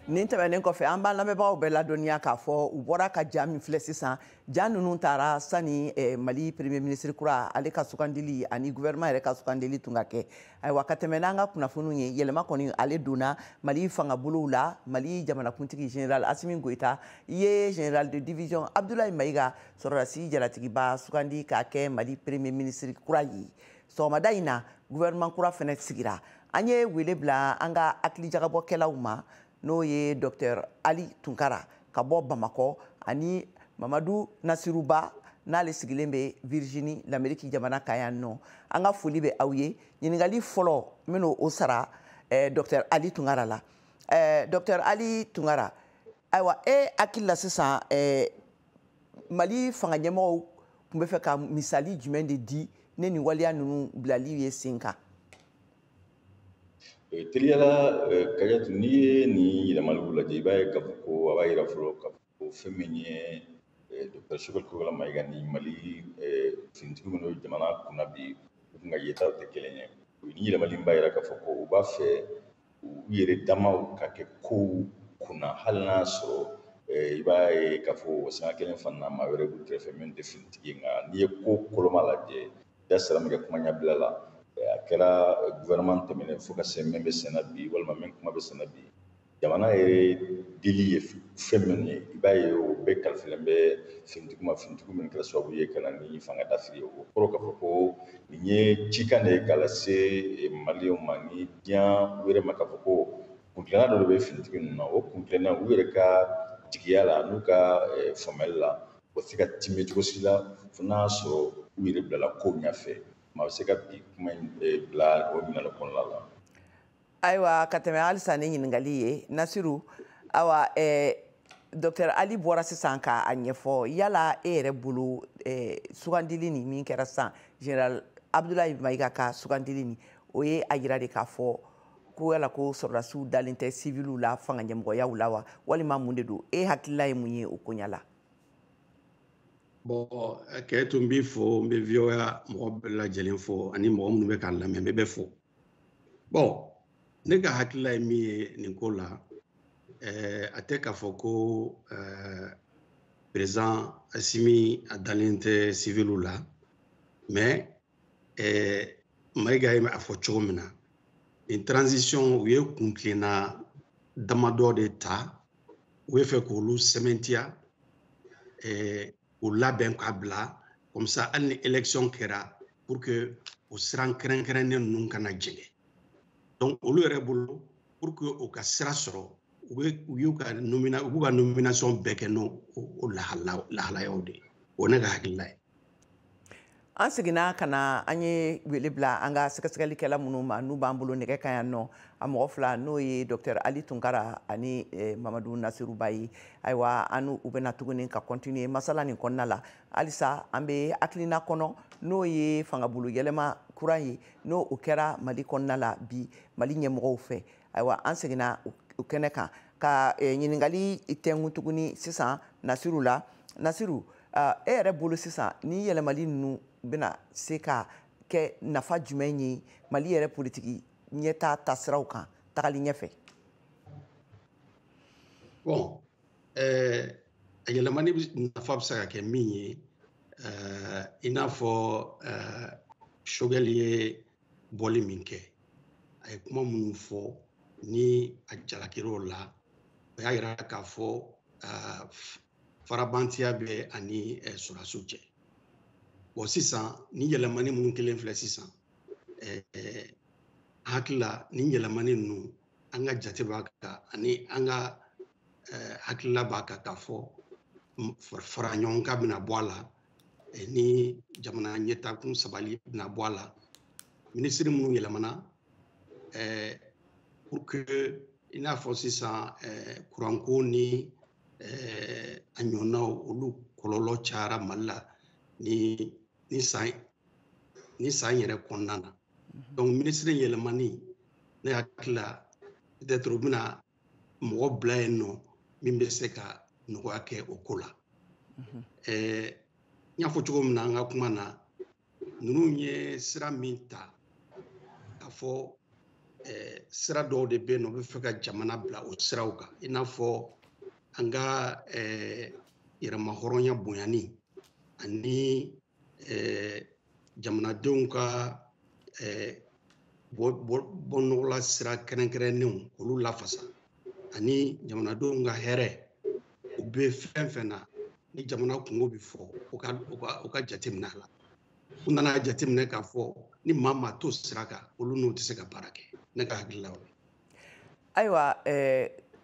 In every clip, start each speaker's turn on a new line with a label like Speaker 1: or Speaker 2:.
Speaker 1: Nin tɛmɛnen kɔfɛ, an b'an lamɛnbagaw bɛɛ ladɔnniya k'a fɔ u bɔra ka ja min filɛ sisan, ja ninnu taara sani Mali premier ministre kura ale ka sugandili ani gouvernement yɛrɛ ka sugandili tun ka kɛ. Ayiwa, ka tɛmɛ n'an ka kunnafoniw ye, yɛlɛma kɔni ale donna Mali fangabolow la. Mali jamanakuntigi général Assimi Goïta ye général de division Abdoulaye Maïga, sɔrɔdasi jalatigiba, sugandi k'a kɛ Mali premier ministre kura ye. Sɔgɔmada in na, gouvernement kura fɛnɛ sigira. An ye wele bila an ka hakilijagabɔkɛlaw ma, n'o ye docteur Ali Tunkara ka bɔ Bamakɔ ani Mamadu Nasiruba, n'ale sigilen bɛ Virginie, l'Amérique jamana kan yan nɔ. An ka foli bɛ aw ye. Ɲininkali fɔlɔ, n bɛn'o o sara docteur Ali Tunkara la. Docteur Ali Tunkara, ayiwa, e hakili la sisan, Mali fanga ɲɛmɔgɔw tun bɛ fɛ ka misali jumɛn de di ne nin waleya ninnu bilali ye sen kan?
Speaker 2: Teliyala, Kajatu, n'i ye nin yɛlɛmaliw lajɛ, i b'a ye k'a fɔ ko a b'a yira fɔlɔ k'a fɔ ko fɛn min ye docteur Choguel Kokalla Maïga ni Mali finitigi minnu bɛ jamana kunna bi, u kun ka yetaw tɛ kelen ye. Nin yɛlɛmali in b'a yira k'a fɔ ko u b'a fɛ u yɛrɛ damaw ka kɛ kow kunna, hali n'a sɔrɔ i b'a ye k'a fɔ o sanga kelen fana na, maa wɛrɛ b'u kɛrɛfɛ min tɛ finitigi ye. Nka n'i ye ko koloma lajɛ, da sira min kɛ kuma ɲɛbila la, a kɛra gouvernement tɛmɛnen fo ka se min bɛ senna bi, walima min kuma bɛ senna bi, jamana yɛrɛ dili ye fɛn minnu ye, i b'a ye o bɛɛ kalifilen bɛ finitigiw ma, finitigiw minnu kɛra sababu ye ka na ni fanga dafiri ye. O kɔrɔ k'a fɔ ko nin ye cikan de ye k'a lase Maliyɛnw ma ni diɲɛ wɛrɛ ma, k'a fɔ ko kuntilenna dɔ de bɛ finitigi ninnu na. O kuntilenna, u yɛrɛ ka jigiya la n'u ka faamuyali la, o tɛ se ka tiimɛ cogo si la fo n'a y'a sɔrɔ u yɛrɛ bilala kow ɲɛfɛ. Maa bɛ se ka bi kuma in bila o minɛn kɔnɔna la.
Speaker 1: Ayiwa, ka tɛmɛ halisa ni ɲininkali ye, Nasiru, ayiwa, docteur Ali bɔra sisan k'a ɲɛfɔ. Yala e yɛrɛ bolo, sugandili nin min kɛra sisan, général Abdoulaye Maïga ka sugandili nin, o ye a yira de k'a fɔ ko yala ko sɔrɔdasiw dalen tɛ civiliw la fanga ɲɛmɔgɔyaw la wa, walima mun de don? E hakilila ye mun ye o koɲa la?
Speaker 3: Bon, Kɛtu, n b'i fo, n bɛ VOA mɔgɔ bɛɛ lajɛlen fo ani mɔgɔ minnu bɛ k'a lamɛn, n bɛ bɛɛ fo. Bon, ne ka hakilila ye min ye nin ko la, a tɛ k'a fɔ ko président Assimi a dalen tɛ civiliw la, mais Maïga ye a fɔ cogo min na, nin transition, u ye kuntilenna damadɔ de ta, u bɛ fɛ k'olu sɛmɛntiya, u labɛn k'a bila comme ça, hali ni élection kɛra, pour que o siran kɛrɛnkɛrɛnnen ninnu kana jɛngɛ. Donc olu yɛrɛ bolo, pour que u ka sira sɔrɔ, u bɛ u y'u ka nomina u b'u ka nomination bɛɛ kɛ n'o o lahalayaw de ye. O ne ka hakilila ye.
Speaker 1: An seginna ka na, an ye wele bila an ka sɛgɛsɛgɛlikɛla minnu ma, n'u b'an bolo nɛgɛ kan yan nɔ, a mɔgɔ fila, n'o ye docteur Ali Tunkara ani Mamadu Nasiru Ba ye. Ayiwa, an n'u bɛna tuguni ka continuer masala nin kɔnɔna la. Halisa an bɛ hakilina kɔnɔ, n'o ye fangabolo yɛlɛma kura ye, n'o o kɛra Mali kɔnɔna la bi, Mali ɲɛmɔgɔw fɛ. Ayiwa, an seginna o kɛnɛ kan ka ɲininkali tɛnku tuguni sisan Nasiru la. Nasiru, e yɛrɛ bolo sisan, ni yɛlɛmali ninnu bɛna se ka kɛ nafa jumɛn ye Mali yɛrɛ politiki ɲɛta taasiraw kan tagali ɲɛfɛ?
Speaker 3: Bon, a yɛlɛmani nafa bɛ se ka kɛ min ye, i n'a fɔ Choguel ye bɔli min kɛ, a ye kuma minnu fɔ ni a jalakir'o la, o y'a yira k'a fɔ farabantiya bɛ ani sɔrɔdasiw cɛ. Bon, sisan ni yɛlɛmani minnu kelen filɛ sisan, hakili la, ni yɛlɛmani ninnu, an ka jate b'a kan ani an ka hakilila b'a kan k'a fɔ fara ɲɔgɔn kan bɛna bɔ a la, ni jamana ɲɛtakun sabali bɛna bɔ a la. Minisiri minnu yɛlɛmana, pour que i n'a fɔ sisan kuranko ni a ɲɔgɔnnaw, olu kɔlɔlɔ cayara Mali la ni san yɛrɛ kɔnɔna na. Donc minisiri yɛlɛmani, ne hakili la, peut-être u bɛna mɔgɔ bila yen nɔ min bɛ se ka nɔgɔya kɛ o ko la. N y'a fɔ cogo min na an ka kuma na, ninnu ye sira min ta k'a fɔ Sira dɔw de bɛ yen nɔ, u bɛ fɛ ka jamana bila o siraw kan, i n'a fɔ an ka yɛrɛmahɔrɔnya bonyani ani jamanadenw ka bɔnɔgɔla sira kɛrɛnkɛrɛnnenw olu lafasa, ani jamanadenw ka hɛrɛ u bɛ fɛn fɛn na ni jamana kungo bɛ fɔ, u ka jateminɛ a la. U nana jateminɛ k'a fɔ ni maa maa t'o sira kan, olu n'u tɛ se ka baara kɛ. Ne ka hakilila o ye.
Speaker 1: Ayiwa,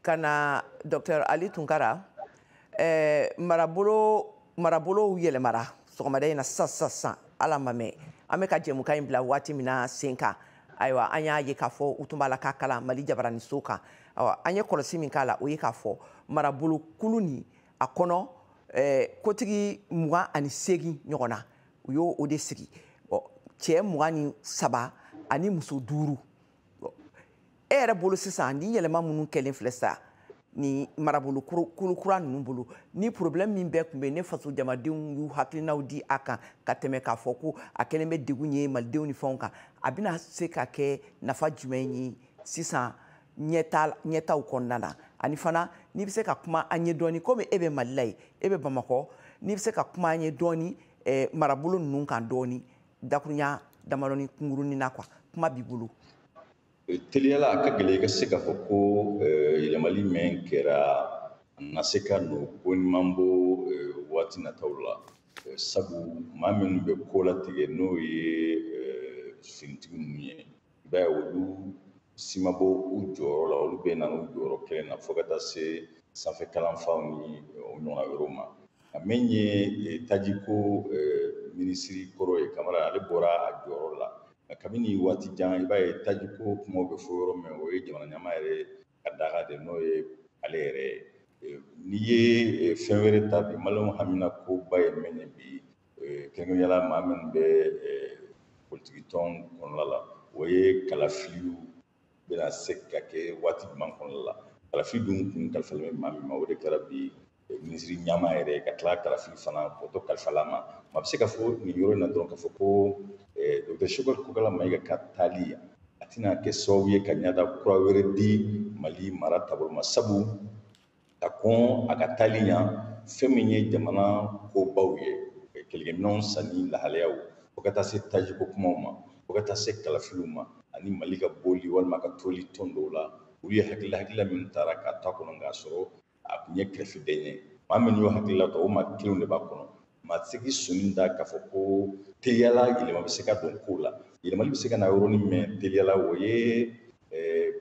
Speaker 1: ka na Docteur Ali Tunkara, marabolow yɛlɛmara sɔgɔmada in na sisan sisan, ala ma mɛn an bɛ ka jɛmukan in bila waati min na sen kan. Ayiwa, an y'a ye k'a fɔ u tun b'a la k'a kalan Mali jabaraniso kan. Ayiwa, an ye kɔlɔsi min k'a la, o ye k'a fɔ marabolo kulu nin a kɔnɔ kotigi 28 ɲɔgɔn na, u y'o o de sigi, cɛ 23 ani muso 5. E yɛrɛ bolo sisan, ni yɛlɛma minnu kɛlen filɛ sa ni marabolo kulu kura ninnu bolo, ni problème min bɛɛ tun bɛ ne faso jamadenw y'u hakilinaw di a kan ka tɛmɛ k'a fɔ ko a kɛlen bɛ degun ye malidenw ni fɛnw kan, a bɛna se ka kɛ nafa jumɛn ye sisan ɲɛtaw kɔnɔna na? Ani fana n'i bɛ se ka kuma an ye dɔɔni, komi e bɛ Mali la yen, e bɛ Bamakɔ, n'i bɛ se ka kuma an ye dɔɔni marabolo ninnu kan dɔɔni, dakurunya damadɔni kunkurunin na quoi, kuma b'i bolo.
Speaker 2: Teliyala, a ka gɛlɛn i ka se k'a fɔ ko yɛlɛmali min kɛra a na se ka n'o ko ɲuman bɔ waati nataw la, sabu maa minnu bɛ ko latigɛ n'o ye finitigi ninnu ye, i b'a ye olu si ma bɔ u jɔyɔrɔ la, olu bɛ na n'u jɔyɔrɔ kelen na fo ka taa se sanfɛ kalanfaw ni o ɲɔgɔnna wɛrɛw ma. Nka min ye tajiko minisiri kɔrɔ ye, Kamara, ale bɔra a jɔyɔrɔ la. Kabini waati jan, i b'a ye tajiko kumaw bɛ fɔ yɔrɔ min, o ye jamana ɲɛmaa yɛrɛ ka daga de, n'o ye ale yɛrɛ ye. N'i ye fɛn wɛrɛ ta bi, maliyɛnw hamina koba ye min ye bi, kɛrɛnkɛrɛnnenya la maa minnu bɛ politiki tɔn kɔnɔna la, o ye kalafiliw bɛna se ka kɛ waati jumɛn kɔnɔna la. Kalafili dun kun kalifalen bɛ maa min ma, o de kɛra bi minisiri ɲɛmaa yɛrɛ, ka tila kalafili fana k'o to kalifala ma. Maa bɛ se ka fɔ nin yɔrɔ in na dɔrɔn k'a fɔ ko Docteur Choguel Kokalla Maïga ka taali a tɛna kɛ sababu ye ka ɲɛda kura wɛrɛ di Mali mara taabolo ma, sabu ka kɔn a ka taali ɲa, fɛn min ye jamana kobaw ye, kɛlɛkɛminɛnw sanni lahalayaw, fo ka taa se tajiko kumaw ma, fo ka taa se kalafiliw ma, ani Mali ka boli walima ka toli tɔn dɔw la, olu ye hakilila min taara k'a to a kɔnɔ k'a sɔrɔ a tun ye kɛrɛfɛdɛn ye. Maa minnu y'o hakilila ta, o maa kelenw de b'a kɔnɔ. Maa tɛ se k'i sɔnni da k'a fɔ ko teliyala yɛlɛma bɛ se ka don kow la. Yɛlɛmali bɛ se ka na yɔrɔnin min teliyala, o ye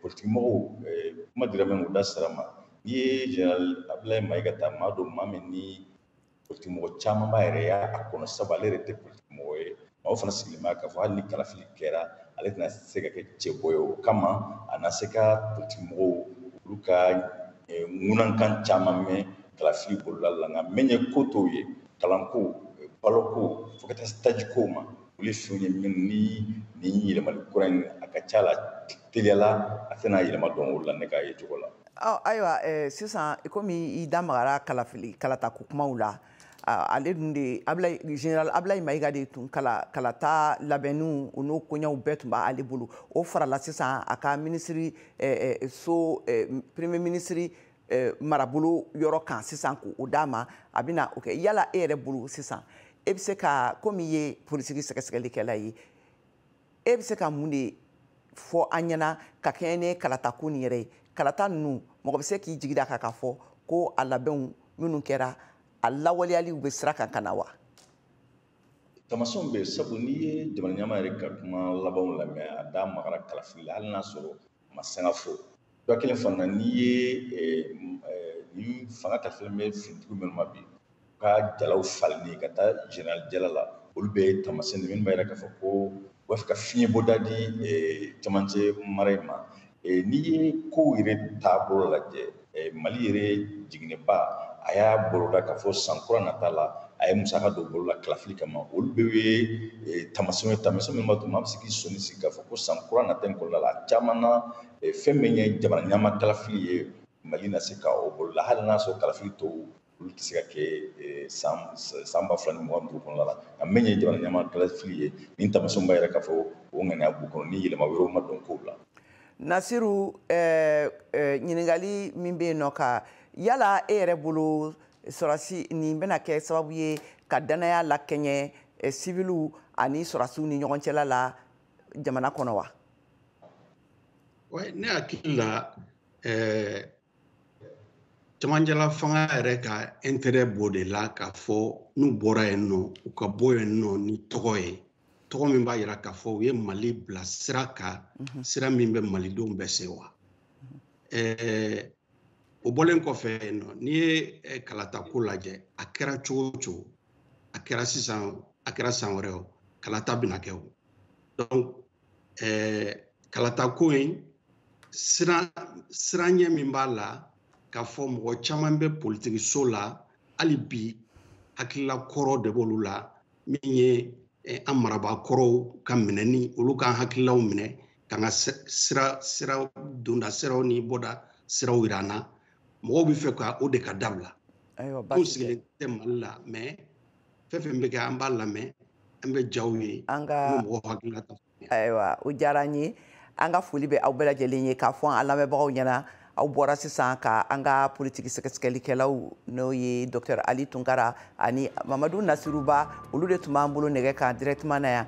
Speaker 2: politikimɔgɔw, kuma dira min u da sira ma. N'i ye Général Abdoulaye Maïga ta, maa don maa min ni politikimɔgɔ caman b'a yɛrɛ y'a kɔnɔ, sabu ale yɛrɛ tɛ politikimɔgɔ ye. Maaw fana sigilen b'a k'a fɔ hali ni kalafili kɛra, ale tɛna se ka kɛ cɛbɔ ye. O kama a na se ka politikimɔgɔw olu ka ŋunankan caman mɛn kalafili boloda la. Nka min ye ko tɔw ye, kalanko, baloko, fo ka taa se tajikow ma, olu ye fɛnw ye minnu ni nin yɛlɛmali kura in a ka ca la teliyala a tɛna yɛlɛma dɔn o la, ne ka ye cogo la.
Speaker 1: Ayiwa, sisan komi i da magara kalafili kalatako kumaw la, ale dun de Général Abdoulaye Maïga de tun kalata labɛnniw o n'o koɲɛw bɛɛ tun b'ale bolo. O farala sisan a ka minisiri so premier ministre marabolo yɔrɔ kan sisan k'o d'a ma, a bɛna o kɛ. Yala e yɛrɛ bolo sisan, e bɛ se ka, komi i ye politiki sɛgɛsɛgɛlikɛla ye, e bɛ se ka mun de fɔ an ɲɛna ka kɛɲɛ ni kalatako nin yɛrɛ ye? Kalata ninnu, mɔgɔ bɛ se k'i jigi da kan k'a fɔ ko a labɛnw minnu kɛra, a lawaleyaliw bɛ sira kan ka na wa?
Speaker 2: Taamasiyɛnw bɛ yen, sabu n'i ye jamana ɲɛmaa yɛrɛ ka kuma labanw lamɛn, a da magara kalafili la, hali n'a sɔrɔ a ma sanga fɔ. Dɔ kelen fana, n'i ye ni fanga kalifalen bɛ finitigiw minnu ma bi, u ka jalaw falenni ka taa général jala la, olu bɛɛ ye taamasiyɛn de minnu b'a yira k'a fɔ ko u b'a fɛ ka fiɲɛ bɔda di cɛmancɛ mara in ma. N'i ye kow yɛrɛ taabolo lajɛ, Mali yɛrɛ jiginnɛba a y'a boloda k'a fɔ san kura nata la, a ye musaka dɔ boloda kalafili kama. Olu bɛɛ ye taamasiyɛnw ye, taamasiyɛn minnu b'a to maa bɛ se k'i sɔnni sigi k'a fɔ ko san kura nata in kɔnɔna la, a caman na fɛn min ye jamana ɲɛmaa kalafili ye, Mali na se ka o boloda, hali n'a sɔrɔ kalafili tɔw olu tɛ se ka kɛ san 2025 kɔnɔna la. Nka min ye jamana ɲɛmaa kalafili ye, nin taamasiyɛnw b'a yira k'a fɔ o ŋaniya b'u kɔnɔ ni yɛlɛma wɛrɛw ma don kow la.
Speaker 1: Nasiru, ɲininkali min bɛ yen nɔ, ka yala e yɛrɛ bolo, sɔrɔsi nin bɛna kɛ sababu ye ka danaya lakɛɲɛ civiliw ani sɔrɔsiw ni ɲɔgɔn cɛla la jamana kɔnɔ wa?
Speaker 3: Ouais, ne hakili la, camancɛla fanga yɛrɛ ka intérêt b'o de la, k'a fɔ n'u bɔra yen nɔ, u ka bɔ yen nɔ ni tɔgɔ ye, tɔgɔ min b'a yira k'a fɔ u ye Mali bila sira kan, sira min bɛ malidenw bɛɛ sewa. O bɔlen kɔfɛ yen nɔ, n'i ye kalatako lajɛ, a kɛra cogo o cogo, a kɛra sisan, a kɛra san wɛrɛ o, kalata bɛna kɛ o. Donc kalatako in, siran ɲɛ min b'a la, k'a fɔ mɔgɔ caman bɛ politikiso la hali bi, hakilila kɔrɔ de b'olu la, min ye an marabaa kɔrɔw ka minɛni, olu k'an hakililaw minɛ k'an ka sira donda siraw ni bɔda siraw yira an na. Mɔgɔw bɛ fɛ ka o de ka dabila. Anw sigilen tɛ Mali la, mais fɛn fɛn bɛ kɛ, an b'a lamɛn, an bɛ jaw ye.
Speaker 1: An ka
Speaker 3: an bɛ mɔgɔw hakilila ta.
Speaker 1: Ayiwa, o diyara an ye. An ka foli bɛ aw bɛɛ lajɛlen ye. K'a fɔ an lamɛnbagaw ɲɛna, aw bɔra sisan ka an ka politiki sɛgɛsɛgɛlikɛlaw, n'o ye Docteur Ali Tunkara ani Mamadu Nasiruba, olu de tun b'an bolo nɛgɛ kan directement na yan.